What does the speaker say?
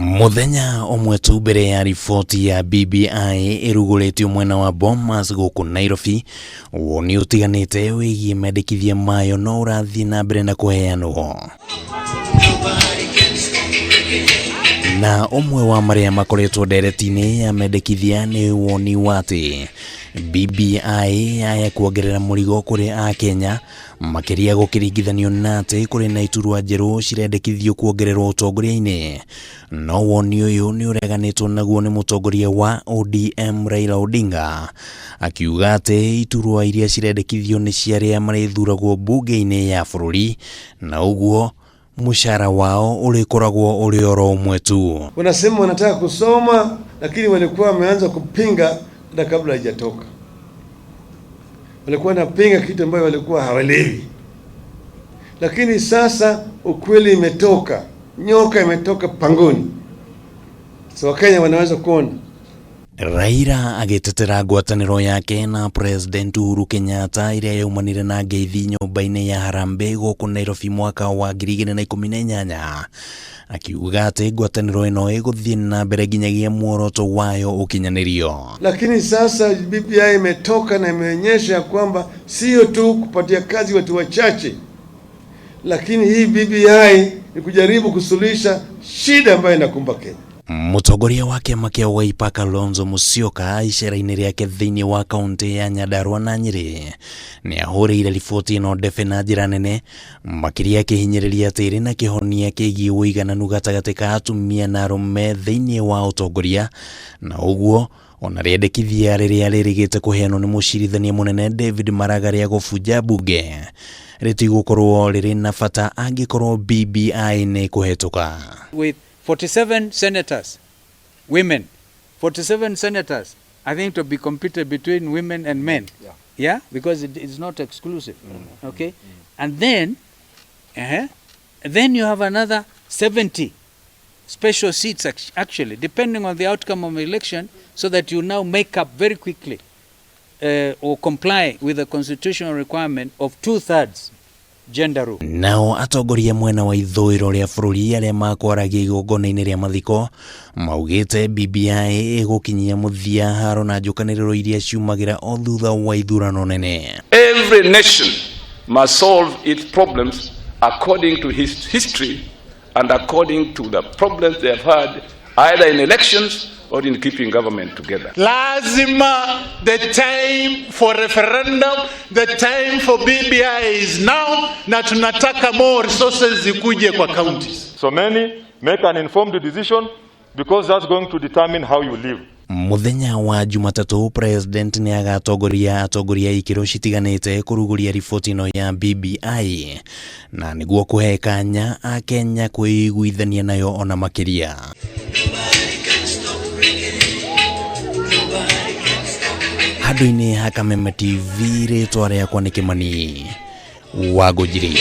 Mũthenya ũmwe tu mbere ya riboti ya BBI ĩrugũrĩtio mwena wa Bomas gũkũ Nairobi, woni ũtiganĩte wĩgiĩ mendekithia mayo no ũrathiĩ na mbere na kũheanwo. Na ũmwe wa marĩa makoretwo ndereti-inĩ ya mendekithia nĩ woni wa atĩ BBI yaya kuongerera mũrigo kũrĩ Akenya makĩria gũkĩringithanio na atĩ kũrĩ na iturwa njerũ cirendekithio kuongererwo ũtongoria-inĩ. No woni ũyũ nĩ ũreganĩtwo naguo nĩ mũtongoria wa ODM Raila Odinga akiuga atĩ iturwa iria cirendekithio nĩ cia arĩa marĩthuragwo mbunge-inĩ ya bũrũri na ũguo mũcara wao ũrĩkoragwo ũrĩ oro ũmwe tu. Wanasema wanataka kusoma, lakini walikuwa wameanza kupinga hata kabla haijatoka. Walikuwa wanapinga kitu ambayo walikuwa hawaelewi, lakini sasa ukweli imetoka, nyoka imetoka pangoni, so Wakenya wanaweza kuona. Raila agĩtetera ngwatanĩro yake na President Uhuru Kenyatta ĩrĩa yaumanire na ngeithi nyũmba-inĩ ya Harambee gũkũ Nairobi mwaka wa 2018, akiuga atĩ ngwatanĩro ĩno ĩgũthiĩ na mbere nginyagia muoroto wayo ũkinyanĩrio. Lakini sasa BBI imetoka na imeonyesha kwamba sio tu kupatia kazi watu wachache, lakini hii BBI ni kujaribu kusuluhisha shida ambayo inakumba Kenya. Mũtongoria wa kĩama kĩa Wiper Kalonzo Musyoka icera-inĩ rĩake thĩinĩ wa kaunti ya Nyandarua na Nyĩrĩ nĩ ahũrĩire riboti ĩno ndebe na njĩra nene, makĩria akĩhinyĩrĩria atĩ ĩrĩ na kĩhonia kĩgiĩ ũigananu gatagatĩ ka atumia na arũme thĩinĩ wa ũtongoria, na ũguo ona rĩendekithia rĩrĩa rĩrĩgĩte kũheanwo nĩ mũcirithania mũnene David Maraga rĩa gũbunja mbunge rĩtigũkorwo rĩrĩ na bata angĩkorwo BBI nĩ ĩkũhetũka. With 47 senators, women, 47 senators, I think to be competed between women and men. Yeah, because it is not exclusive. Okay? And then you have another 70 special seats actually, depending on the outcome of the election, so that you now make up very quickly or comply with the constitutional requirement of 2/3 gender rule. Nao atongoria mwena wa ithũĩro rĩa bũrũri arĩa makwaragia igongona-inĩ rĩa mathiko maugĩte BBI ĩgũkinyia mũthia haro na njũkanĩrĩro iria ciumagĩra o thutha wa ithurano nene. Every nation must solve its problems according to his history and according to the problems they have had either in elections or in keeping government together. Lazima the time for referendum, the time for BBI is now, na tunataka more resources zikuje kwa counties. So many make an informed decision because that's going to determine how you live. Mũthenya wa Jumatatũ President nĩ agatongoria atongoria a ikĩro citiganĩte kũrugũria riboti ĩno ya BBI na nĩguo kũhe kanya Akenya kwĩiguithania nayo ona makĩria. Handũ-inĩ ha Kameme TV, rĩtwa rĩakwa nĩ Kĩmani wa Ngũnjiri.